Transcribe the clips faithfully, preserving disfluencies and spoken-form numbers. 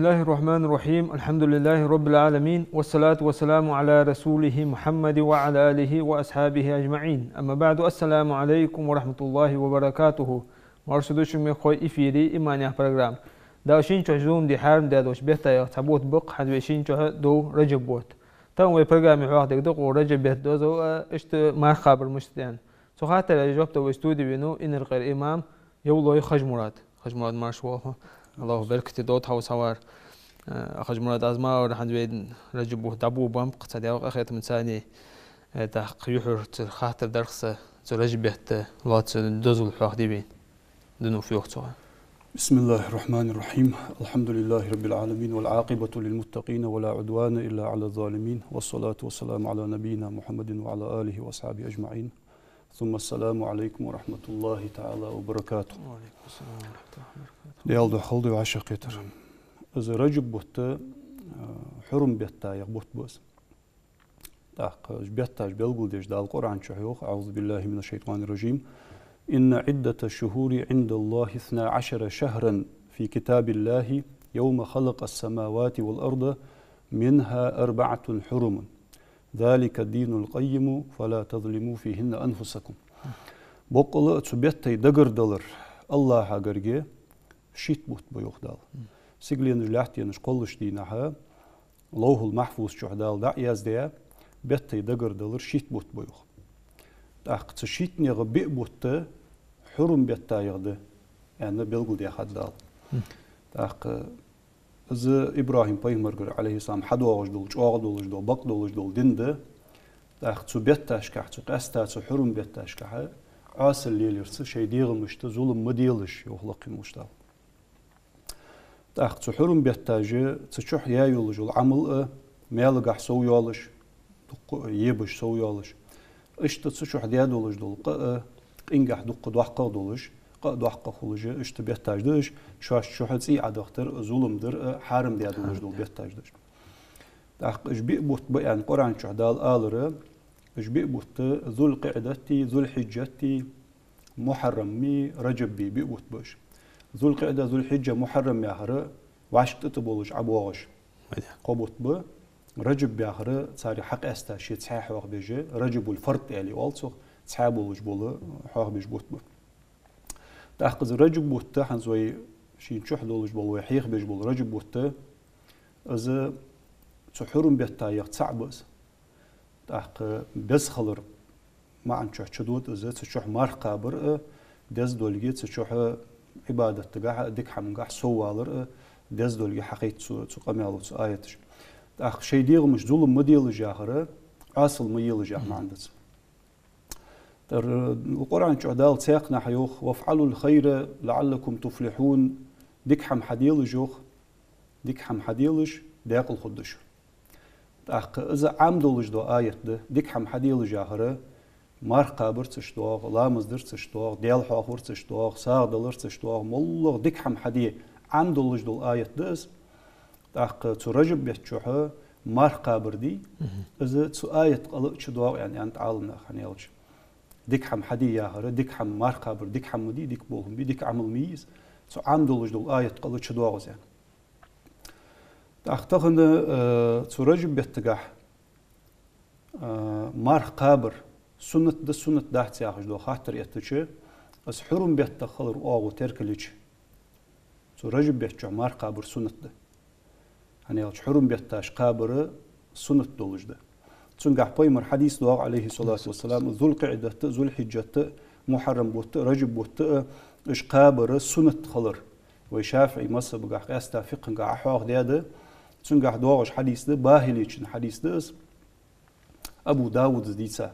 بسم الله الرحمن الرحيم. الحمد لله رب العالمين. والصلاة والسلام على رسوله محمد وعلى آله وأصحابه أجمعين. أما بعد. السلام عليكم ورحمة الله وبركاته. Марша да шо, мехкахой, эфире «Иман» яха программа. Дала шийна чухь зулам де хьарам даь долча беттех цхьа бутт ба-кх хӀанз вай шийна чухь дов Раджаб бутт. Тахан вай программе хьоахадергда-кх Раджаб бетта дозал а, иштта марха кхабар мишта да аьнна. Цу хаттара жоп дала вай студе венав Инаркъера имам Евлой Хаж-Мурад. Хаж-Мурад, марша воагӀалва. АллахӀа беркате долда хьо цхьавар. Э, Хаж-Мурад, аз ма аллара, хӀанз вай Раджаб бутт дӀаболабеннаб-кх, цхьа Даьла къахетамца, э, тӀаккха юххьера цу хаттара дарх са цу Раджаб бетта лоаца дозал хьоахаде вайна. Дунуф йохцо. بسم الله الرحمن الرحيم. الحمد لله رب العالمين، والعاقبة للمتقين، ولا عدوان إلا على الظالمين، والصلاة والسلام على نبينا محمد وعلى آله وأصحابه أجمعين. ثم السلام عليكم ورحمة الله تعالى وبركاته. وعليكم السلام ورحمة الله وبركاته. Даьла духьа хилда вай вӀашагӀкхетар. Из Раджаб бутт, э, хьурум беттех бутт ба из. ТӀаккха уж бетташ белгалдеш Дала Къуръан чу йоах: أعوذ بالله من الشيطان الرجيم. إن عدة الشهور عند الله اثنا عشر شهرا في كتاب الله يوم خلق السماوات والأرض منها أربعة حرم ذلك الدين القيم فلا تظلموا فيهن أنفسكم. Боккъала а цу беттий дагардалар АллахӀа гарга шийтта бутт ба, йоах Дала. Сигаленаш, лаьттанаш кхоллача дийнахьа, Ловхьул-Махьфуз чу Дала дӀа а яздаь, беттий дагардалар шийтта бутт ба, йоах. ТӀаккха цу шийттанех биъ бутт хьурум беттех да аьнна белгалдаьхад Дала. ТӀаккха из ИбрахӀим пайхамарагара, Ӏалайхи ссалам, хьадоагӀаш дола, чӀоагӀа долаш дола, бакъ долаш дола ди да. ТӀаккха цу бетташкахь, цу къаьстта цу хьурум бетташкахь Ӏоасал лелаярца, шоай дегӀамашта зулам ма делаш, йоах лакхе волча Дала. ТӀаккха цу хьурум бетташ, цу чухь яь йолаш йола Ӏамал а маьлагахь сов йолаш, дукха а ебаш сов йолаш, иштта цу чухь даь долаш дола къа а къингахь дукха доккхагӀа долаш, къа а доккхагӀа хулаш, иштта бетташ да уж, шоашта чухь цӀий Ӏодахийтар а, зулам дар а хьарам даь долаш дола бетташ да уж. ТӀаккха уж биъ бутт ба аьнна Къуръан чу Дала алар, уж биъ бутт Зуль-КъиӀдати, Зуль-Хьиджати, Мухьаррами, Раджаби биъ бутт ба уж. Зуль-КъиӀда, Зуль-Хьиджа, Мухьаррам яхар вӀашка тӀа-тӀа болаш ӀобоагӀаш кхо бутт ба. Раджаб яхар царех хьакъаьста ше цхьаь хьоахабеш, Раджабуль-Фард аьле оал цох, цхьаь болаш бола хьоахабеш бутт ба. ТӀаккха из Раджаб бутт, хӀанз вай шийна чухь долаш бола, вай хьехабеш бола Раджаб бутт, из цу хьурум беттех цаӀ ба из. ТӀаккха беза хилар маӀан чу чудода из, цу чухь марха кхабар а деза долга, цу чухь Ӏибадатагахьа а, дика хӀамангахьа а сов валар а деза долга хьахайт цу, цу къамаьло, цу аяташа. ТӀаккха шоай дегӀамашта зулам ма делаш яхар, Ӏоасал ма елаш яха маӀан да цун. ТӀаккха Къуръан чу Дала цхьаькханахьа йоах: وافعلوا الخير لعلكم تفلحون. Дика хӀама хьаделаш, йоах, дика хӀама хьаделаш, даькъала хургда шо. ТӀаккха из Ӏам долаш дола аят да, дика хӀама хьаделаш яхар, марха кхабарца иштта доагӀа, ламаз дарца иштта доагӀа, Даьла хьоахаварца иштта доагӀа, сагӀа даларца иштта доагӀа, моллагӀа дика хӀама хьаде Ӏам долаш дола аят да из. ТӀаккха цу Раджаб бетта чухь марха кхабар дий, из цу аята кӀал а чудоагӀа аьнна, аьннад Ӏаламнаха, хӀана аьлча дика хӀама хьаде яхар, дика хӀама марха кхабар, дика хӀама ма дий, дика болх ма бий, дика Ӏамал ма йий из, цу Ӏам долаш дола аята кӀал а чудоагӀа из аьнна. ТӀаккха тахан, э, цу Раджаб беттагахь, э, марха кхабар суннат да, суннат дац яхаш дола хаттар эттача, из хьурум беттах хилар оагӀув теркалйича, цу Раджаб бетта чухь марха кхабар суннат да. ХӀана аьлча хьурум бетташ кхабар суннат долаш да. Цунгахь пайхамара хьадис доагӀа, Ӏалайхи ссалату вассалам, Зуль-КъиӀдат а, Зуль-Хьиджат а, Мухьаррам бутт а, Раджаб бутт а, уж кхабар суннат хилар. Вай ШафиӀий мазхӀабагахь къаьстта фикъхӀангахь Ӏохьоахадаьд, цунгахь доагӀаш хьадис да, БахӀилечун хьадис да из, Абу Дауда дийца.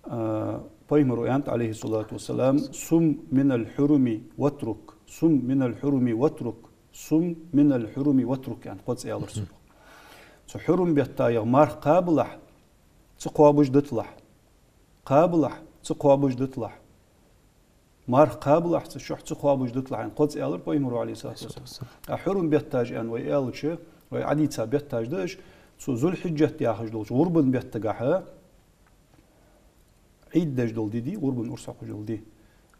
А, пайхамара аьннад, Ӏалайхи ссалату вассалам: صم من الحرم واترك، صم من الحرم واترك، صم من الحرم واترك, аьнна, кхозза аьлар цо. Цу хьурум беттех марха кхабалахь, ца кхоабаш диталахь. Кхабалахь, ца кхоабаш диталахь. Марха кхабалахь, цу чухь ца кхоабаш диталахь, аьнна, кхозза аьлар пайхамара, Ӏалайхи ссалату вассалам. А хьурум бетташ аьнна вай аьлча, вай Ӏодийца бетташ да уж, цу Зуль-Хьиджат яхаш долча гӀурбан беттагахьа, Ӏид деш дола ди дий, гӀурбан урс хьокхаш дола ди.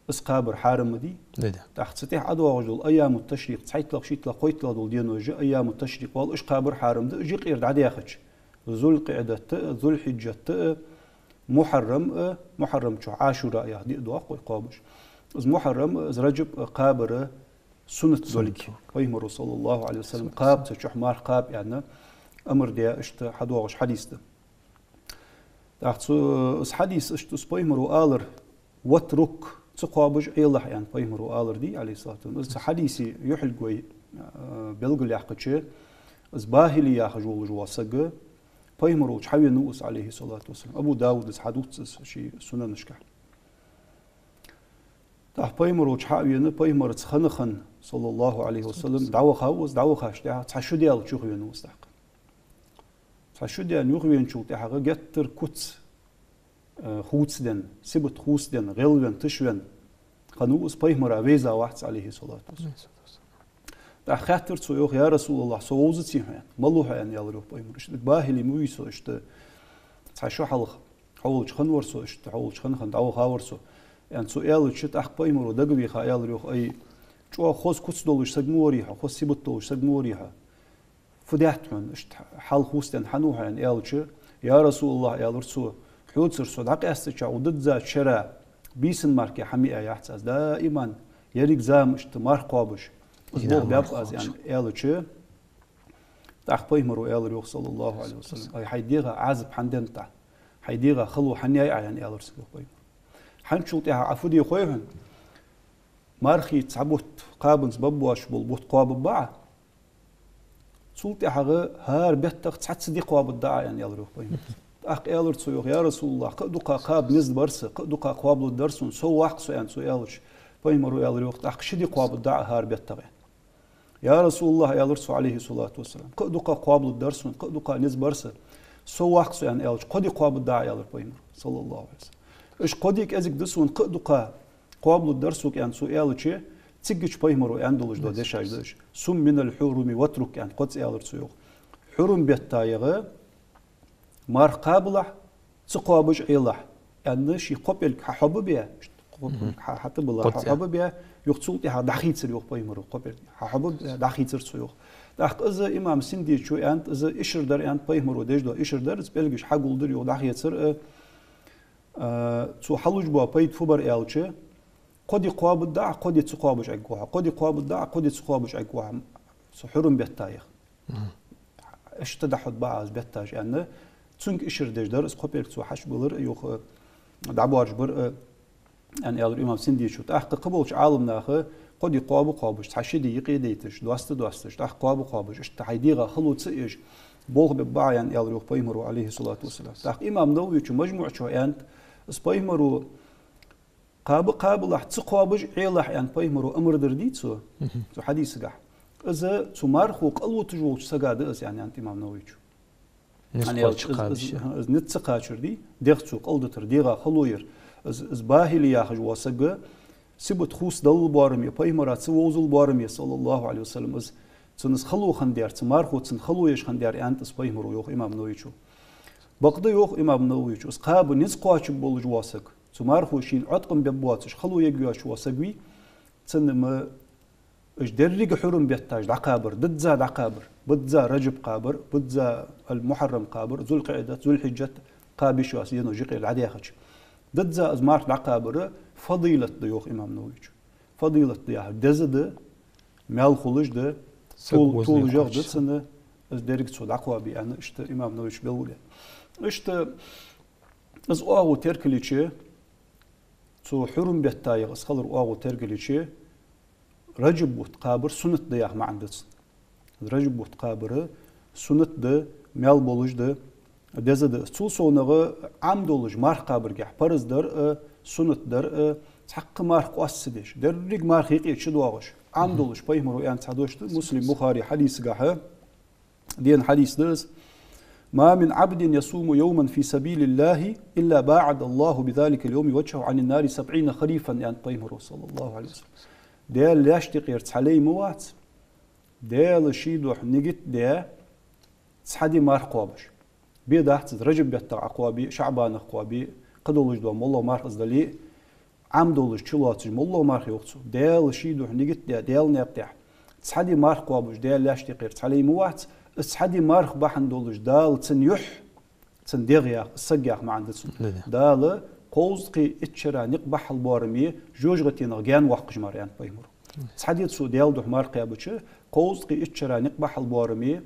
Из кхабар хьарам ма дий. Да, да. ТӀаккха цу тӀехьа ӀодоагӀаш дола айяму ташрикъ, цхьайттлагӀа, шийттлагӀа, кхойттлагӀа дола денош, айяму ташрикъ оал, уж кхабар хьарам да, уж юкъера дӀадаьхача. ЗулкъиӀдат а, зулхьиджат а, мухьаррам а, мухьаррам чу Ӏашура яха ди а доагӀа-кх вай кхоабаш. Из мухьаррам а, из раджаб а кхабар суннат долга. Суннат долга. Пайхамаро, саллаллахӀу Ӏалайхи ва саллам, кхаба цу чу, марха кхаба аьнна амар даь, иштта хьадоагӀаш хьадис да. ТӀаккха цу, из хьадис, иштта из пайхамаро алар: «Ватрукх, ца кхоабаш Ӏелахь», аьнна, пайхамаро алар дий, Ӏалайхи ссалату вассалам. Из цу хьадиса юхьилг вай, а, белгалъяьккхача, из Бахили яхаш волаш вола саг, пайхамаролча хьавенав из, Ӏалайхи ссалату вассалам. Абу Дауда из хьадувц из ший сунанашка. ТӀаккха пайхамаролча хьа а вена, пайхамарца хана-хана, саллаллахӀу Ӏалайхи ва саллам, дӀавахав из, дӀавахача тӀехьагӀа цхьа шу даьлча юхавенав из тӀаккха. Цхьа шу даьнна юхавеначул тӀехьагӀа геттара куц, э, хувцаденна, сибат хувцаденна, гӀелвенна, тишвенна хиннав из, пайхамара вайза вац, Ӏалайхи ссалату вассалам. ТӀаккха хаьттар цо, йоах: «Я РасулаллахӀ, со вовзаций хьо?» аьнна. «Малав хьо?» аьнна, аьлар, йоах, пайхамаро. «Иштта Бахили ма вий со, иштта цхьа шу хьалха хьо волча хана вар со, иштта хьо волча хана-хана дӀаваха вар со», аьнна, цо аьлча, тӀаккха пайхамаро дагавийха аьлар, йоах: «Ай, чӀоагӀа хоза куц долаш саг ма варий хьо, хоза сибат долаш саг ма варий хьо. Фу даьд хьона, иштта хьал хувцаденна хьанав хьо?» аьнна аьлча: «Я РасулаллахӀ, — аьлар цо, — хьоцара со дӀакъаьстача, укх диззача шера бийсан мара хӀама яь яц аз, даиман еррига зама иштта марха кхоабаш, из болх баьб аз», аьнна аьлча, тӀаккха пайхамаро аьлар, йоах, саллаллахӀу Ӏалайхи ва саллам: «Ай, хьай дегӀа Ӏазап хӀана деннад Ӏа? Хьай дегӀа хало хӀана яьй Ӏа?» аьнна аьлар цунга, йоах, пайхамаро. Хьанчул тӀехьагӀа Ӏа фу де хой хьона? Мархий цхьа бутт кхабанза баббош бола бутт кхоабаб Ӏа, цул тӀехьагӀа хӀара беттах цхьацца ди кхоабаргда Ӏа, аьнна аьлар, йоах, пайхамаро. ТӀаккха аьлар цо, йоах: «Я РасулаллахӀ, кхы а дукха кхаба низ бар са, кхы а дукха кхоабалургдар сона, сов ваккха со», аьнна, цо аьлча, пайхамаро аьлар, йоах: «ТӀаккха ши ди кхоабаргда Ӏа хӀара беттах», аьнна. «Я РасулаллахӀ, — аьлар цо, Ӏалайхи ссалату вассалам, — кхы а дукха кхоабалургдар сона, кхы а дукха низ бар са, сов ваккха со», аьнна аьлча, «Кхо ди кхоабаргда Ӏа», аьлар пайхамаро, саллаллахӀу Ӏалайхи ва саллам. «Уж кхо ди кӀезига да сона, кхы а дукха кхоабалургдар сога», аьнна, цо аьлча, циггача пайхамаро аьнна долаш дола дешаш да уж: «Сум минал хьуруми ватрукх», аьнна, кхозза аьлар цо, йоах. «Хьурум беттагӀа марха кхабалахь, ца кхоабаш Ӏелахь», аьнна, ший кхо пӀелг хьахьоба а баь, кхо пӀелг хьа-, хьатӀабилла, кхозза хьахьоба а баь, йоах, цул тӀехьагӀа дӀахийцар, йоах, пайхамаро, кхо пӀелг хьахьоба а баь, дӀахийцар цо, йоах. ТӀаккха из имам Синдечо аьннад, из ишар дар аьннад, пайхамаро деш дола ишар дар, из пӀелгаш хьагулдар, йоах, дӀахецар, а, а, цо хьалуш бола пайда фу бар аьлча, кхо ди кхоабаргда Ӏа, кхо ди ца кхоабаш Ӏергва хьо, кхо ди кхоабаргда Ӏа, кхо ди ца кхоабаш Ӏергва хьо, цу хьурум беттагӀа. Иштта дӀахьода ба Ӏа из бетташ, аьнна, цунга ишар деш дар, из кхо пӀелг цо хьачубиллар, йоах, дӀабоаржабар, аьнна, аьлар имам Синдечо. ТӀаккха кхыболча Ӏаламнаха кхо ди кхоаба кхоабаш, цхьа ши ди юкъе дайташ, доаста доасташ, тӀаккха кхоаба кхоабаш, иштта хьай дегӀа хало ца еш, болх бергба Ӏа, аьнна, аьлар, йоах, пайхамаро, Ӏалайхи ссалату вассалам. ТӀаккха имам Нававечо МажмуӀ чу аьннад, из пайхамаро «Кхаба кхабалахь, ца кхоабаш Ӏелахь», аьнна, пайхамаро амар дар дий цо, цу хьадисагахь. Из цу мархо кӀалвуташ волча сага да из, аьнна, аьннад имам Нававечо. Низ кхоачаш кхабаш. Из, из, из низ ца кхоачар дий, дегӀ цо кӀалдитар, дегӀа хало яр. Из, из Бахили яхаш вола саг сибат хувцадаллал боарам я, пайхамара ца вовзал боарам я, саллаллахӀу Ӏалайхи ва саллам, из цунна из хало хиннадар, цу мархо цунна хало еш хиннадар, аьннад из пайхамаро, йоах имам Нававечо. Бакъда, йоах имам Нававечо, из кхаба низ кхоачаргболаш вола саг, цу мархо шийна Ӏоткъам бергбоацаш, хало ергйоацаш вола саг вий, цунна-м уж деррига хьурум бетташ дӀакхабар, дизза дӀакхабар, бизза Раджаб кхабар, бизза ал-Мухьаррам кхабар, ЗулкъиӀдат, Зулхьиджат кхаба йиш йоаца денош юкъера дӀадаьхача, дизза из марха дӀакхабар фадилат да, йоах имам Нававечо. Фадилат да яхар деза да, маьл хулаш да, тол-, толашагӀа да цунна, из деррига цо дӀакхоабе, аьнна, иштта имам Нававечо белгалъяьй. Иштта из оагӀув теркалйича, цу хьурум беттагӀа из хилар оагӀув теркалйича, Раджаб бутт кхабар суннат да яха маӀан да цун. Раджаб бутт кхабар суннат да, маьл болаш да, деза да. Цул совнагӀа Ӏам долаш марха кхабаргахь парз дар а, суннат дар а, цхьаккха марха къоаста ца деш, деррига марха юкъе чудоагӀаш, Ӏам долаш, пайхамаро аьнна цхьа дош да, Муслим, Бухари хьадисагахьа, дена хьадис да из: «ما من عبد يصوم يوما في سبيل الله إلا باعد الله بذلك اليوم وجهه عن النار سبعين خريفا», аьннад пайхамаро, саллаллахӀу Ӏалайхи ва саллам. Даьла лаьшта юкъера цхьа лай ма вац, Даьла ший духьа нигат а даь, цхьа ди марха кхоабаш. Бе дац из, Раджаб беттагӀа Ӏокхоабе, ШаӀбанах кхоабе, кхыдолаш дола моллагӀа марха из дале а, Ӏам долаш чулоацаш моллагӀа марха йоах цо. Даьла ший духьа нигат даь, Даьла наькъа тӀа цхьа ди марха кхоабаш, Даьла лаьш тӀекхера цхьа лай ма вац, из цхьа ди марха бахьан долаш Дала цун юхь, цун дегӀ яха, саг яха маӀан да цун. Да, да. Дала кховзткъеи итт шера никъ бахьал боараме жожагӀатенах гаьна воаккхаш мара, аьннад пайхамаро. Цхьа ди цо Даьла духьа марха кхаьбача, кховзткъеи итт шера никъ бахьал боараме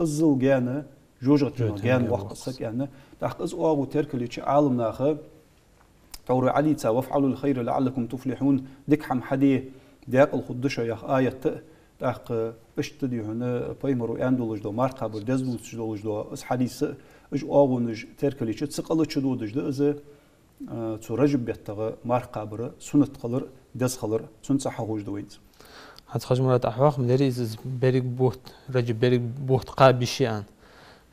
иззал гаьна жожагӀатенах гаьна воаккх саг, аьнна. ТӀаккха из оагӀув теркалйича Ӏаламнаха тхьовра Ӏадийца: «وافعلوا الخير لعلكم تفلحون», дика хӀама хьаде, даькъала хургда шо яха аят а, тӀаккха иштта дий хьона пайхамаро аьнна долаш дола, марха кхабар деза дувцаш долаш дола из хьадис а, уж оагӀонаш теркалйича, цу къала чу додаш да из, а, цу Ражаб беттагӀа марха кхабар суннат хилар, деза хилар, цунца хьахьожаш да вайна из. ХӀанз, Хьажмурад, Ӏа хьоахам дерриг из берригаш бутт, Ражаб берригаш бутт кхаба йиш я аьнна.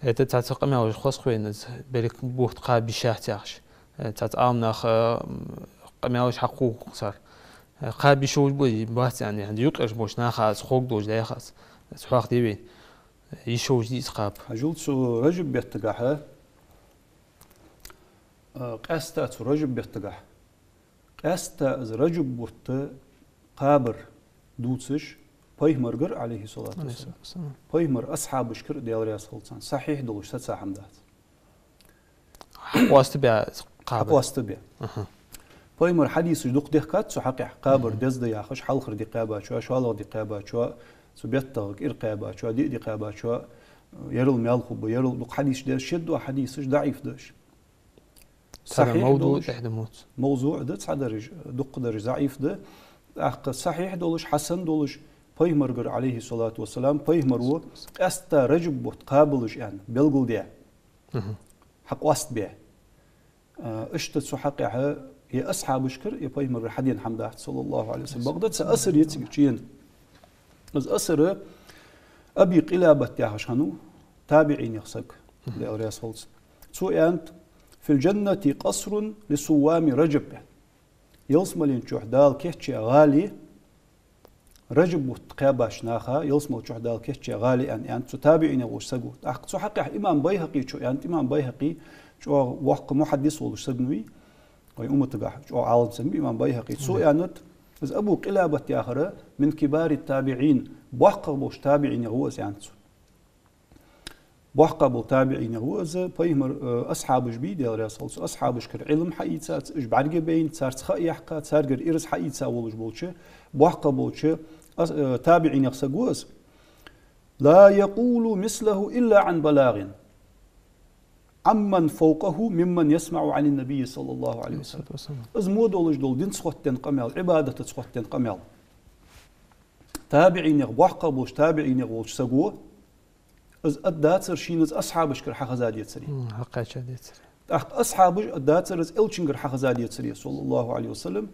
ХӀаьта цхьацца къамаьлаш хозаш хиннай из берригаш бутт кхаба йиш яц яхаш. Э, цхьацца Ӏаламнаха, м, къамаьлаш хьакхухар. Э, кхаба йиш йолаш ба, бац аьнна, юкъерча болча наха из ховргдолаш да яхаш. Из хьоахаде вайна. Йиш йолаш дий из кхаба? Хьажал, цу Ражаб беттагахьа, э, къаьстта цу Ражаб беттагахьа, къаьстта из Ражаб бутт кхабар дувцаш пайхамарагара, Ӏалайхи ссалату вассалам, пайхамара асхьабашкара, Даьла раьза хилва царна, сахьихь долаш саца хӀама дац. Хьакъоастабаь кхабар? Хьакъоастабаь. Аха. Пайхамара хьадисаш дукха дехкад цу хьакъехьа, кхабар деза да яхаш, хьалхара ди кхаьбачоа, шоллагӀа ди кхаьбачоа, цу беттагӀа кӀира кхаьбачоа, диъ ди кхаьбачоа, ерал маьл хургба, ерал, дукха хьадисаш да, шоаш дола хьадисаш даӀиф да уж. Цхьа сахьихь мавдуӀ долаш, тӀехьа да моц. МавзуӀ да цхьадараш, дукхадараш заӀиф да. ТӀаккха сахьихь долаш, хьасан долаш, пайхамарагара, Ӏалайхи ссалату вассалам, пайхамаро къаьстта Ражаб бутт кхабалаш аьнна белгалдаь, мгм, хьакъоастабаь. А, иштта цу хьакъехьа е асхьабашкара, е пайхамарагара хьадена хӀама дац, саллаллахӀу Ӏалайхи ва саллам. Бакъда цхьа асар я цига чу енна. Из асар Аби Къилабат яхаш хиннав, табиӀинех саг, мгм, Даьла раьза хилва цунна. Цо аьннад: «في الجنة قصر لصوام رجب». Ялсмален чухь Дала кийчъяь гӀала я Ражаб бутт кхаьбача наха, ялсмала чухь Дала кийчъяь гӀала я, аьнна, аьннад цу табиӀинех волча саго. ТӀаккха цу хьакъехьа имам Байхьакъийчо аьннад, имам Байхьакъи чӀоагӀа воккха мухьаддис волаш саг ва, вай умматагахьа чӀоагӀа Ӏалам саг ва имам Байхьакъи. Цо аьннад, из Абу Къилабат яхар من كبار التابعين, боккхагӀа болча табиӀинех ва из, аьннад цо. БоккхагӀа болча табиӀинех ва из, пайхамара, э, асхьабаш бий, Даьла раьза хилва царна, асхьабашкара Ӏилма хьаийца, уж бӀаргабайна, царца ха а яьккха, царгара ираз хьаийца волаш болча, боккхагӀа болча ас-, э, табиӀинех саг ва из. «لا يقول مثله إلا عن بلاغ عمن فوقه ممن يسمع عن النبي صلى الله عليه وسلم». Из мо долаш дола динца хоттаденна къамаьл, Ӏибадатаца хоттаденна къамаьл табиӀинех, боккхагӀа болча табиӀинех волча саго из аргдацар шийна из асхьабашкара хьахеза децаре. М, хьакхаьча децаре. ТӀаккха асхьабаша аргдацар из Элчангара хьахеза децаре, саллаллахӀу Ӏалайхи ва саллам.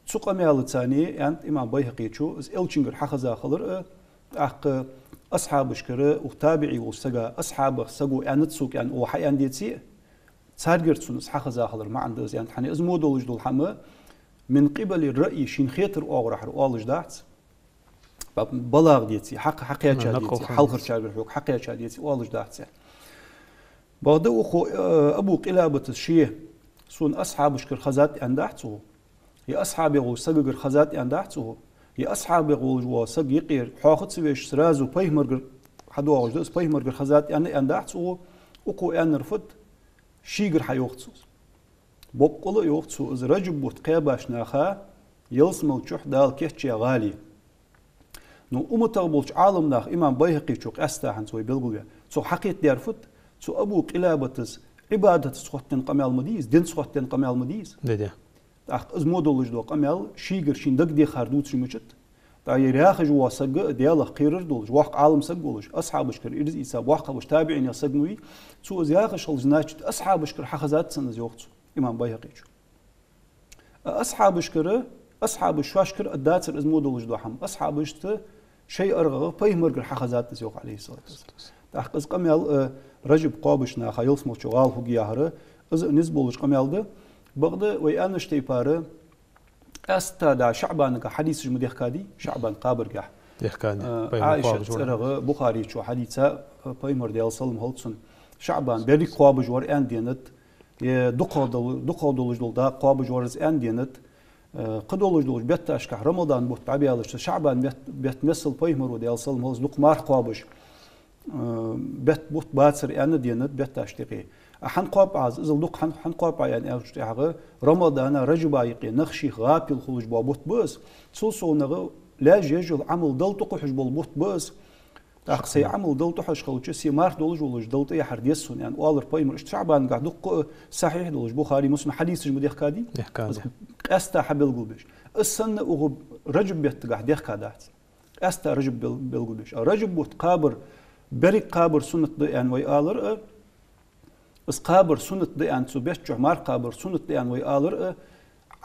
Цу къамаьлаца, аьннад имам Байхьакъийчо, из Элчангара хьахеза хилар а, тӀаккха асхьабашкара, укх табиӀи волча сага, асхьабах саго аьннад сога аьнна, оаха хьааьнна деце а, царгара цунна из хьахеза хилара маӀан да из, аьннад. ХӀана, из мо долаш дола хӀама من قبل الرأي, шийна хетар оагӀорахьара оалаш дац. Ба-, балагӀа деце, хьакха-, хьакхаьча деце, хьалхарчаргара хьога хьакхаьча деце оалаш дац. Бакъда укхо, э, Абу Къилабатас ше сона асхьабашкара хезад аьнна дахьа цо, е асхьабех волча сагагара хезад аьнна дахьа цо, е асхьабех волаш вола саг юкъера хьоаха ца веш, сразу пайхамарагара хьадоагӀаш да из, пайхамарагара хезад аьнна, аьнна дахьа цо, укхо аьннар фуд, шийгара хьайоах цо из. Боккъала а йоах цо, из Ражаб бутт кхаьбача наха ялсмала чухь Дала кийчъяь гӀала я. Ну, умматагӀа болча Ӏаламнаха, имам Байхьакъийчо къаьстта хӀанз вай белгалваь, цо хьакхетадаьр фуд, цу Абу Къилабатас Ӏибадатаца хоттаденна къамаьл ма дий из, динца хоттаденна къамаьл ма дий из. Да, да. ТӀаккха из мо долаш дола къамаьл шийгара шийна дагадехар дувцаш мичад, тӀаккха ер яхаш вола саг а Даьлах кхерар долаш, воккха Ӏалам саг волаш, асхьабашкара ираз ийца, боккхагӀа болча табиӀинех саг ма вий, цо из яхаш хилча, значит, асхьабашкара хьахезад цунна из, йоах цо, имам Байхьакъийчо. А асхьабашкара, асхьабаша шоашкара аргдацар из мо долаш дола хӀама. Асхьабашта шоай аргӀагӀа пайхамарагара хьахезад из, йоах, Ӏалайхи ссалату вассалам. ТӀаккха из къамаьл, э, Ражаб кхоабача наха ялсмала чу гӀала хургья яхар, из а низ болаш къамаьл да. Бакъда вай аьннача тайпара, къаьстта да ШаӀбанагахьа хьадисаш ма дехкадий, ШаӀбан кхабаргахьа. Дехкадий. Э, Ӏайшат цӀерагӀа Бухарийчо хьадийца, э, пайхамар, Даьла салам хилда цунна, ШаӀбан берригаш кхоабаш вар аьнна денад, е дукхагӀа дол-, дукхагӀа долаш дола дакъа кхоабаш вар из аьнна денад, Э, кхыдолаш долча бетташкахь Рамадан бутт дӀабаьлча, ШаӀбан бетт, бетт миссел пайхамаро, Даьла салам хилда цунна, дукха марха кхоабаш, э, бетт бутт бацар аьнна денад бетташ тӀехьа. А хӀана кхоаб Ӏа из, иззал дукха хӀана, хӀана кхоаб Ӏа аьнна аьлча тӀехьагӀа, Рамадана, Ражаба юкъе нах шийх гӀапил хулаш бола бутт ба из, цул совнагӀа лаьш еш йола Ӏамал Далла тӀакхухьаш бола бутт ба из. ТӀаккха сай Ӏамал Далла тӀахьош хилча, се марха долаш волаш Далла тӀаяхьар деза сона, аьнна, оалар пайхамара. Иштта ШаӀбангахь дуккха а сахьихь долаш Бухари, Муслим хьадисаш ма дехкадий? Дехкад. Из къаьстта хьабелгалбеш. Из санна укх Ражаб беттагахь дехкадац. Къаьстта Ражаб бел-, белгалбеш. А Ражаб бутт кхабар, берриг кхабар суннат да аьнна вай алар а, из кхабар суннат да аьнна, цу бетта чухь марха кхабар суннат да аьнна вай алар а,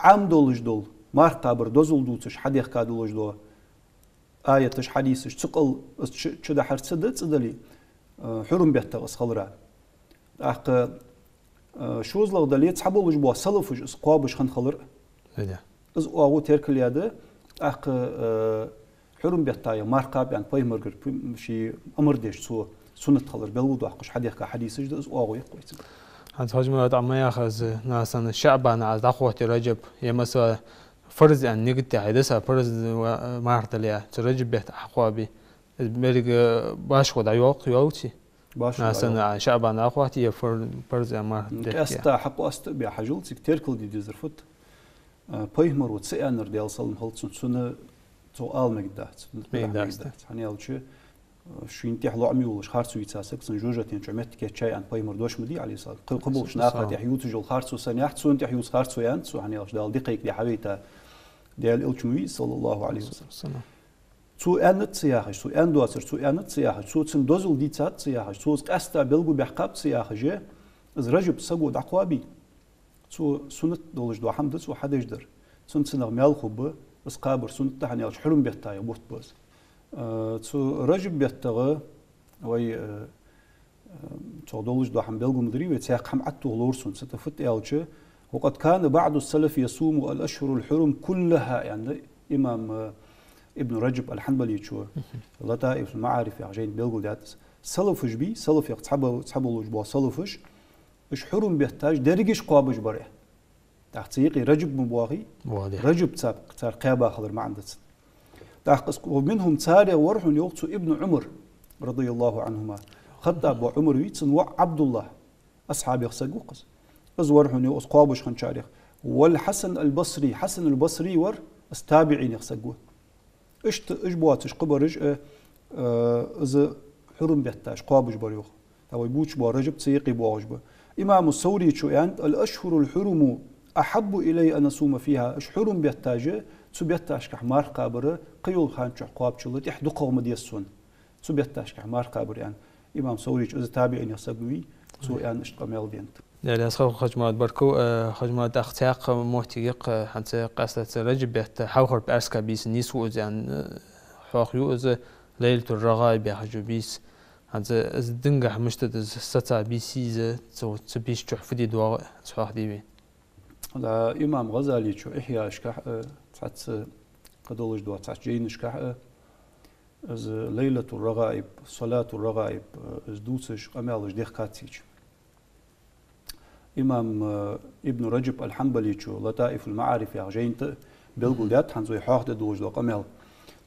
Ӏам долаш дола, марха кхабар дозал дувцаш хьадехка долаш дола аяташ, хьадисаш, цу кӀал из чу, чудахьар ца да, цӀи дале, э, хьурум беттагӀа из хилара. ТӀаккха, э, шозлагӀа дале, цхьаболаш бола салафаш из кхоабаш хинна хилар. Из оагӀув теркал яь да, тӀаккха, э, хьурум бетта юкъе марха кхаба аьнна пайхамарагара пу-, ший амар деш, цо суннат хилар белгалдоаккхаш хьадехка хьадисаш да, из оагӀув я-кх вай цига. ХӀанз, Хьажмурад, Ӏа ма яххьа из, нагахьа санна ШаӀбан Ӏа дӀакхоаче Ражаб, е масала фарз аьнна нигат даь хьайда са, фарз ва-, марха дале, цу Ражаб бетта Ӏа кхоабе, из берриг башхо дӀайоагӀа, йоагӀац? Башхо дӀайоагӀа. Нагахьа санна Ӏа ШаӀбан дӀакхоаче, е фар-, фарз аьнна марха дехке. Къаьстта хьакъоастабаь хьажал, цига теркал де дезар фуд? Э, пайхамаро ца аьннар, Даьла салам хилда цунна, цунна цо ала мегаргдац, мегаргдац. Мегаргдац. ХӀана аьлча, э, шийна тӀехьа лоӀаме волаш харцо йийца саг, цун жожагӀатен чу метта кийчъяй аьнна пайхамара дош ма дий, Ӏалайхи салам. Кхы-, кхыболча наха тӀехьа ювцаш йола харцо санна яц, цунна тӀехьа ювца харцо я аьнна цо, хӀана аьлча Дала дикадаьд хьавайта, Даьла Элча ма вий, саллаллахӀу Ӏалайхи ва саллам. Цо аьннад ца яхаш, цо аьнна доацар, цо аьннад ца яхаш, цо цунна дозал дийцад ца яхаш, цо из къаьстта белгалбаьккхаб ца яхаш, из Ражаб саго дӀакхоабе, цо суннат долаш дола хӀама да цо хьадеш дар. Цунна цунах маьл хургба, из кхабар суннат да, хӀана аьлча хьурум бетта юкъе бутт ба из. Э, цу Ражаб беттагӀа вай, э, э, цох долаш дола хӀама белгал ма дарий вай, цхьаькха хӀама аттух ловр сона, цу тӀа фуд аьлча: «وقد كان بعض السلف يصوم الأشهر الحرم كلها», аьнна, имам, э, Ибн Ражаб аль-Хьанбаличо «Латаифуль-МаӀариф» яхача жайна белгалдаьд из. Салафаш бий, салафех цхьабо-, цхьаболаш бола салафаш, уж хьурум бетташ дерригаш кхоабаш бар. ТӀаккха цу юкъе Ражаб ма боагӀий? БоагӀа. Ражаб цар, цар кхаьба хилара маӀан да цун. ТӀаккха из, «ومنهم», царех вар хьона, йоах цо, Ибн Ӏумар, радияллахӀу Ӏанхума. ХаттӀаба воӀ Ӏумар вий, цун воӀ ӀабдуллахӀ, асхьабех саг ва-кх из. Из вар хьона, йоах, из кхоабаш хинначарех. «والحسن البصري», Хьасан аль-Басри вар, из табиӀинех саг ва. Иштта уж боацаш кхыбараш, э, э, из хьурум бетташ кхоабаш бар, йоах. ТӀаккха вай бувцаш бола Ражаб цу юкъе боагӀаш ба. Имам Савричо аьннад: «الأشهر الحرم أحب إلي أن أصوم فيها». Уж хьурум бетташ, цу бетташкахь марха кхабар кхыйолча хана чухь кхоабачул тӀехьа дукхагӀа ма деза сона. Цу бетташкахь марха кхабар, аьнна. Имам Савричо, из табиӀинех саг вий, цо аьнна иштта къамаьл денад. Даьла раьза хилва, Хьажмурад, баркал, э, Хьажмурад, тӀаккха цхьаькха моттигех, э, хӀанз къаьстта Ражаб бетта хьалхара пӀаьраска бийса нийсву из аьнна, э, хьоахаю из, Лайлатур-РагӀаиб яхаш йола бийса. ХӀанз из динагахь мишта да из, саца бийса я из, цу, цу бийсан чухь фу де доагӀа, из хьоахадий вайна? Да, имам ГӀазаличо Ихьяашкахь, э, цхьацца кхыдолаш дола цхьацца жайнашкахь, э, из Лайлатур-РагӀаиб, Салатур-РагӀаиб, э, из дувцаш къамаьлаш дехкад цигача. Имам, э, Ибн Ражаб аль-Хьанбаличо «Латаифуль-МаӀариф» яхача жайна тӀа белгалдаьд хӀанз вай хьоахаде долаш дола къамаьл.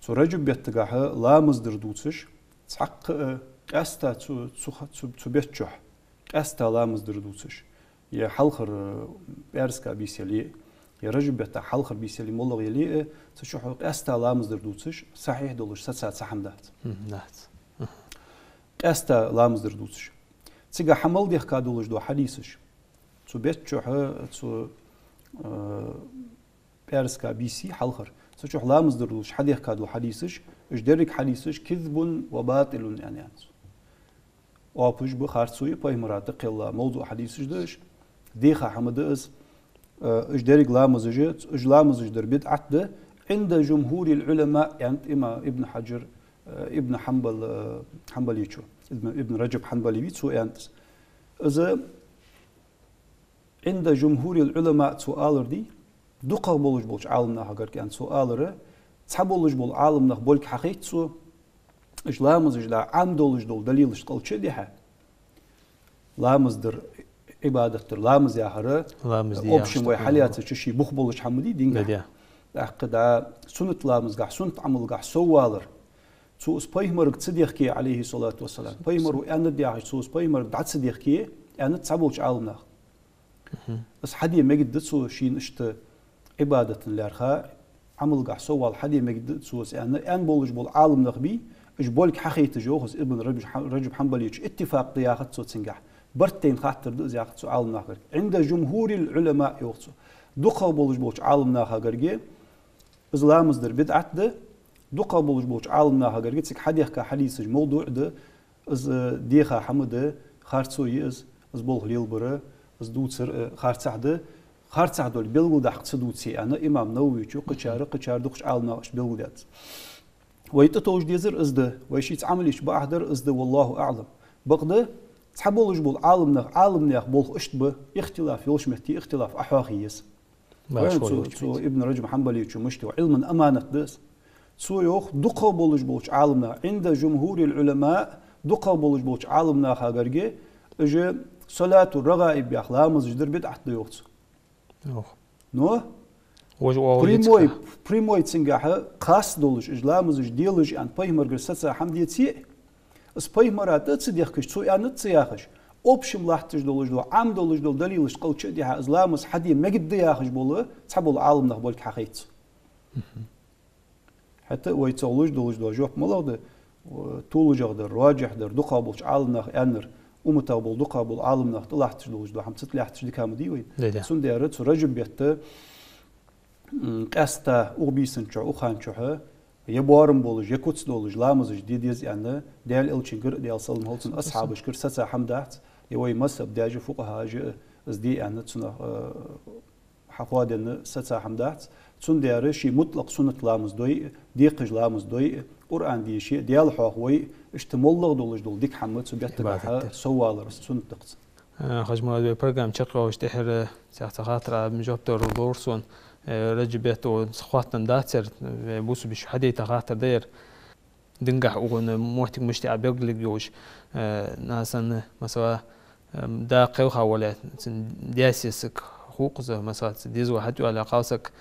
Цу Ражаб беттагахь ламаз дар дувцаш, цхьаккха, э, къаьстта цу, цу ха-, цу, цу бетта чухь къаьстта ламаз дар дувцаш, е хьалхара, э, пӀаьраска бийса яле, е Ражаб бетта хьалхара бийса яле, моллагӀа яле, э, цу чухь къаьстта ламаз дар дувцаш, сахьихь долаш саца цхьа хӀама дац. Мгм, дац. Мгм. Къаьстта ламаз дар дувцаш. Цига хьа мел дехка долаш дола хьадисаш. Цу бетта чухь, цу, э, пӀаьраска бийса хьалхара. Цу чухь ламаз дар дувцаш хьадехка дола хьадисаш, уж деррига хьадисаш «كذب وباطل» аьнна яц. Оапаш ба, харцо я, пайхамара тӀакхелла мавзуӀ хьадисаш да уж. Деха хӀама да из. Э, уж деррига ламазаш, уж ламазаш дар бидӀат да, «عند جمهور العلماء», аьннад имам Ибн Хьаджар, э, Ибн Хьанбал, э, Хьанбаличо, Ибн, Ибн Ражаб Хьанбали вий, цо аьннад из. Из «عند جمهور العلماء» цо алар дий, дукхагӀа болаш болча Ӏаламнахагара, аьнна, цо алар, цхьаболаш бола Ӏаламнах болга хьахайт цо, уж ламазаш да Ӏам долаш дола далилашта кӀал чу а дихьа, ламаз дар Ӏибадат дар ламаз яхар, ламаз де общем яхаш вай хьалаьцача ший бух болаш хӀама дий дингахь. Да, да. ТӀаккха да суннат ламазгахь, суннат Ӏамалгахь соввалар. Цо из пайхамарга ца дехке, Ӏалайхи салату вассалам. Пайхамара аьннад яхаш, цо из пайхамарга дӀа ца дехке, аьннад цхьаболча Ӏаламнаха. Мгм. Из хьаде мегаш да цо шийна иштта Ӏибадатана лаьрхӀа, Ӏамалгахь соввала хьаде мегаш да цо из аьнна, аьнна болаш бола Ӏаламнах бий, уж болга хьахайташ, йоах из Ибн Раджаб Хьан-, Раджаб Хьанбаличо, иттифакъ да яхац цо цунгахь. Барт тайна хаттар да из яхац цо Ӏаламнахагарга. «عند جمهور العلماء», йоах цо. ДукхагӀа болаш болча Ӏаламнахагарга из ламаз дар бидӀат да, дукхагӀа болаш болча Ӏаламнахагарга цига хьадехка хьадисаш мавдуӀ да, из, э, деха хӀама да, харцо я из, из болх лелабар, из дувцар, э, харцахьа да, харцахьа долга белгалдаккха ца дувце, аьнна, имам Нававичо, кхычар, кхычар дукхача Ӏаламнаха иштта белгалдаьд из. Вай тӀатовжа дезар из да, вай шийца Ӏамал еча бакъахьа дар из да, والله أعلم. Бакъда, цхьаболаш бола Ӏаламнах, Ӏаламнаьха болх иштта ба, ихтилаф йолча метте ихтилаф Ӏохьоахае еза. Баш Вайн хой цо, йолча цо метте. Ибн Раджаб Хьанбаличо мишта йоах, Ӏилман аманат да из. Цо йоах, дукхагӀа болаш болча Ӏаламнаха, «عند جمهور العلماء», дукхагӀа болаш болча Ӏаламнахагарга, уж салату рагӀаиб яха ламазаш дар бидӀат да, йоах цо. Йоах. Но вож оагӀув прямой, дицка. Прямой цунгахьа кхас долаш, уж ламазаш делаш аьнна, пайхамаргара саца хӀама деце а, из пайхамара тӀа а ца дехкаш, цо аьннад ца яхаш, общем латташ долаш дола, Ӏам долаш дола далилаш кхаьча а дихьа, из ламаз хьаде мегаш да яхаш бола, цхьабола Ӏаламнах болга хьахайт цо. Мгм. ХӀаьта а вай цох луш долаш дола жоп малагӀа да, о, толашагӀа дар, роджихь дар, дукхагӀа болча Ӏаламнаха аьннар, умматах бола дукхагӀа бола Ӏаламнах тӀалатташ долаш дола хӀама ца тӀалатташ дика хӀама дий вай? Да, да. Цудухьа цу Раджаб бетта, м, къаьстта укх бийсан чухь, укх хана чухь, е боарам болаш, е куц долаш, ламазаш де деза аьнна, Даьла Элчангара, Даьла салам хилда цунна, асхьабашкара саца хӀама дац, е вай мазхӀаб даьша, фукъахӀаша из де аьнна цунах, э, хьахоаденна саца хӀама дац. Цудухьа ший мутлакъ суннат ламаз дой а, декхаш ламаз дой а, Къуръан дийша а, Даьла хьоахавой а, иштта моллагӀа долаш дола дика хӀама цу беттагахьа соввалар суннат да-кх из. Э, Хьажмурад, вай программа чакхйоалаш тӀехьара цхьацца хаттара жоп далар ловр сона. Э, Раджаб бетта укх хоттам дацар, вай бусалба вежарий хьадайта хаттар да ер. Дингахь укхун моттиг мишта я белгалъяь йолаш, э, нагахь санна, масала, э, да кхелха вале, цун даь-сесаг хул-кх из, масала, цу дезал хьатӀавоале кхалсаг,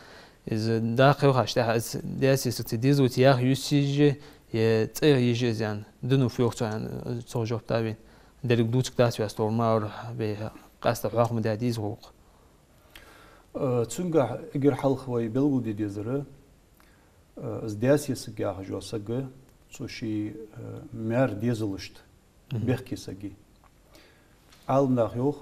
из да кхелхача тӀехьа, из даь-сесаг цу дезалца яха йиш йий, е цӀагӀа йиш йий из аьнна, дина фу йоах цо аьнна, цох жоп да вайна. Деррига дувцаргдац вай из, товр ма вар, вай къаьстта хьоаха ма даьдий из гӀулакх. Э, цунгахь эггара хьалха вай белгалде дезар, э, из даь-сесаг яхаш йола саг, цу ший, э, маьр-дезалашта, мгм, бехке саг я. Ӏаламнаха йоах,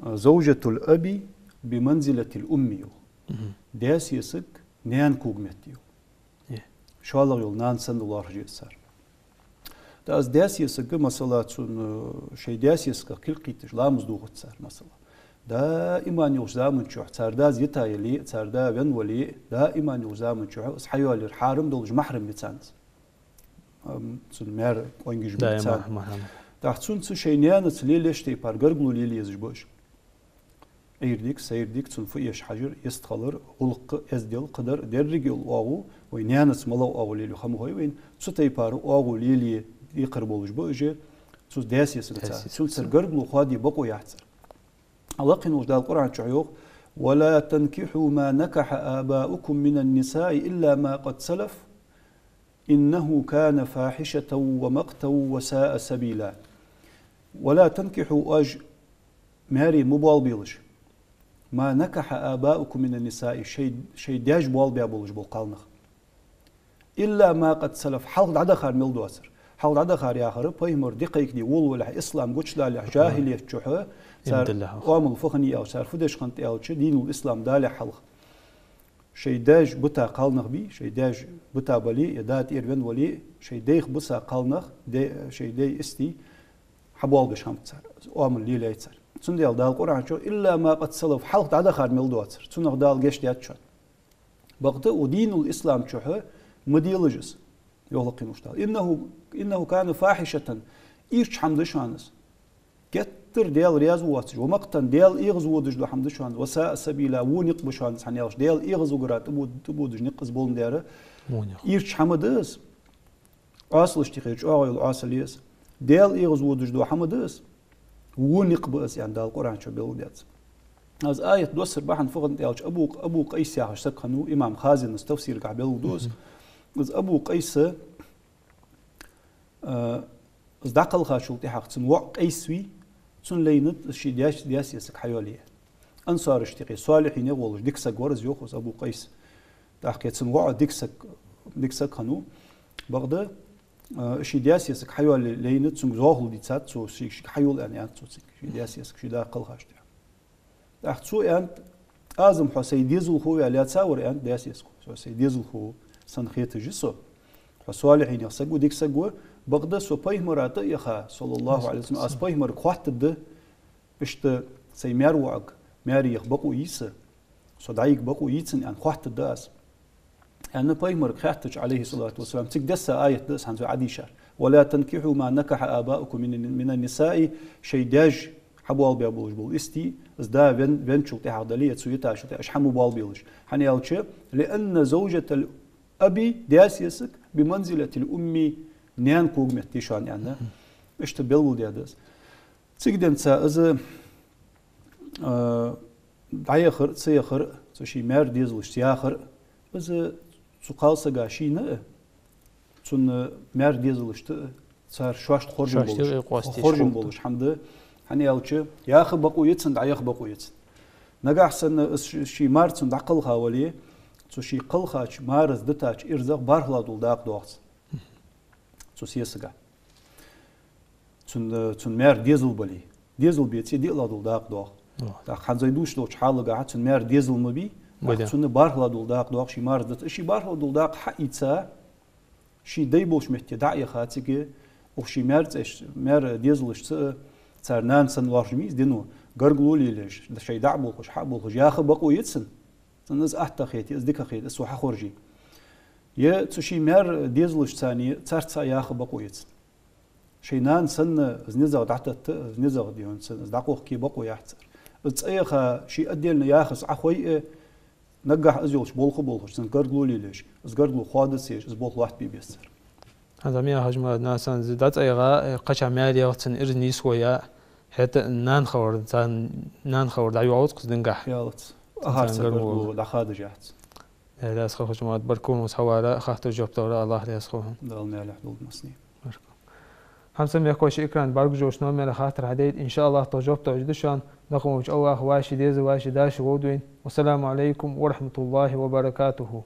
э, «زوجة الأب بمنزلة الأم», йоах. Мгм. Даь-сесаг наьна кога метте я, йоах. Э. ШоллагӀа йола нана санна лоархӀаш я из цар. ТӀаккха из даь-сесаг, масала, цун, э, шоай даь-сесагах кулг кхийтташ ламаз дохац цар, масала. Даим йолча заман чухь, цар дас йита яле а, цар да венна вале а, даим йолча заман чухь из хьайоалаяр хьарам долаш, махьрам я царна из. Ам, цун маьр-къонгаш ба царна. Даим махьрам. ТӀаккха цунца, шоай наьнаца лелаеш тайпара гаргало лелае езаш ба уж. Ӏуйре дика, сайре дика, цунна фу эш хьажар, йистхилар, гӀулакх, эздел, кхыдар, деррига йола оагӀув, вай наьнаца малагӀа оагӀув лелаю ха ма хой вайна, цу тайпара оагӀув лелае декхар болаш ба уж, цу даь-сесагца. Даь-сесагца. Цунцара гаргало хоаде бокъо яц цар. Лакхе волча Дала Къуръан чу йоах: «ولا تنكحوا ما نكح آباؤكم من النساء إلا ما قد سلف إنه كان فاحشة ومقتا وساء سبيلا». «ولا تنكحوا», оаш маьре ма боалабелаш, «ما نكح آباؤكم من النساء», шоай, шоай даьша боалабаь болаш бола кхалнах. «إلا ما قد سلف», хьалха дӀадахар мел доацар. Хьалха дӀадахар яхар, пайхамар ди кхайкаде волавалехьа, ислам гучадалехьа, жахӀилият чухь, цар иман диллалехьа, оамал фу хиннай аьлча, цар фу деш хиннад аьлча, динул ислам далехьа хьалха. Шоай даьша бита кхалнах бий, шоай даьша бита бале а, е да тӀера венна вале а, шоай дайх биса кхалнах, де-, шоай дай истий, хьабоалабеш хиннаб цар, оамал лелаяьй цар. Цудухьа Дала Къуръан чу: «إلا ما قد سلف», хьалха дӀадахар мел доацар, цунах Дала гешт даьд шоана. Бакъда укх динул ислам чухь ма делаш из, йоах Лакхе волча Дала. «إنه، إنه كان فاحشة», ийрча хӀама да шоана из. Геттара Даьла раьза воацаш, «ومقتا», Даьла эгӀазводаш дола хӀама да шоана, «وساء سبيلا», во никъ ба шоана из, хӀана аьлча Даьла эгӀазугара тӀабо-, тӀабодаш никъ из боландаь. Во никъ. Ийрча хӀама да из. Ӏоасалашта юкъера чӀоагӀа йола Ӏоасал я из. Даьла эгӀазводаш дола хӀама да из. Во никъ ба из, аьнна, Дала Къуръан чу белгалдаьд. Из аят доссара бахьан фу хиннад аьлча, Абу, Абу Къайс яхаш саг хиннав, имам Хазина тафсирагахь белгалду из. Из Абу Къайс, а, из дӀакхалхачул тӀехьагӀа цун воӀ Къайс вий, цунна лайнад из ший даьс-, даьсса саг хьайоалае. Ансарашта юкъе салихӀинех волаш дика саг вар из, йоах, из Абу Къайс. ТӀаккха цун воӀ дика саг, дика саг хиннав. Бакъда, а, ший даьсса саг хьайоалае лайнад, цунга зоахалол дийцад цо, шийга, шийга хьайола, аьнна, аьннад цо цига, ший даьсса саг, ший да кхалхача тӀехьа. ТӀаккха цо аьннад: «Аз-м хьо сай дезалхо ваь лаьца вар, — аьннад даьсса саго, — хьо сай дезалхо санна хеташ я со. Хьо салихӀинех саг ва, дика саг ва, бакъда со пайхамара тӀа а яха, саллаллахӀу Ӏалайхи ва саллам, аз пайхамарга хоаттаргда, иштта сай маьр-воӀага маьре яха бокъо йий са, со дӀайига бокъо йий цунна, аьнна, хоаттаргда аз», — аьнна, пайхамарга хаьттача, Ӏалайхи ссалату вассалам, цига десса аят да из хӀанз вай Ӏодийшар: «ولا تنكحوا ما نكح آباؤكم من، من النساء». Шоай даьш хьабоалабаь болаш бола истий, из да вен-, венначул тӀехьагӀа дале, е цо йитачул тӀехьагӀа, уж хьа ма боалабелаш. ХӀана аьлча, «لأن زوجة الأب», даьсса саг, «بمنزلة الأم», наьна кога метте я шоана, аьнна. Иштта белгалдаьд из. Цига денз из, а, дӀаяхар а, ца яхар а, цу ший маьр-дезалашца яхар а, из цу кхалсага шийна а, цун маьр-дезалашта а, цар шоашта хоржам болаш, хоржам болаш хӀама да. ХӀана аьлча, яха бокъо я цунна, дӀаяха бокъо я цунна. Нагахь санна из ш-, ший мар цунна дӀакхалха вале, цу ший кхалхача, мараз дитача ирзах бархӀлагӀа дола дакъа доагӀа цунна, цу сесага. Цун, э, цун маьр-дезал бале. Дезал беце, диълагӀа дола дакъа доагӀа. ТӀаккха хӀанз вай дувцаш долча хьалагахьа цун маьр-дезал ма бий, тӀаккха цунна бархӀлагӀа дола дакъа доагӀа, ший мараз дита. Ший бархӀлагӀа дола дакъа хьаийца, ший дай болча метте дӀа а яха цига, укх ший маьр-цӀаеш-, маьр-дезалашца а, цар нана санна лоархӀаш ма йий из, дино, гаргало лелаеш, шоай дӀа а болхаш, хьа а болхаш, яха бокъо я цунна. Цунна из атта хете, из дика хете, из цо хьахорже. Е цу ший маьр-дезалашцани, царца а яха бокъо я цунна. Шоай нана санна из низагӀа дӀататта, из низагӀа дийхьа санна, из дӀакхухке бокъо яц цар. Из цӀаяха ший отдельно яхаш Ӏохайе, наггахьа из йолча болх а болхаш, цунна гаргало лелаеш, из гаргало хоадац еш, из болх лоаттабе беза цар. ХӀанз ма яхаш ма, нана санна из дӀацӀаяха, кхыча маьре яха цунна ираз нийсхо яь, хӀаьта нана хилар, царна нана хилар дӀайоалац-кх из динагахьа. Ялац. Ахарца гаргало дӀахадаш яц. Даьла раьза хилва, хӀаьта ма баркал хьона хьавара, хаттарашта жоп далара, АллахӀ раьза хилва хьона. Дала маьлехь долда массане. Баркал. Хьамсара мехкахой, шун экрана бӀаргагуш йолча номера хаттар хьадайта, иншааллахӀ, тхо жоп дала деза шоана, нах волча АллахӀа вӀаши деза, вӀаши даши вовдвайна. Вассаламу Ӏалайкум ва рахьматуллахӀи ва баракатухӀу.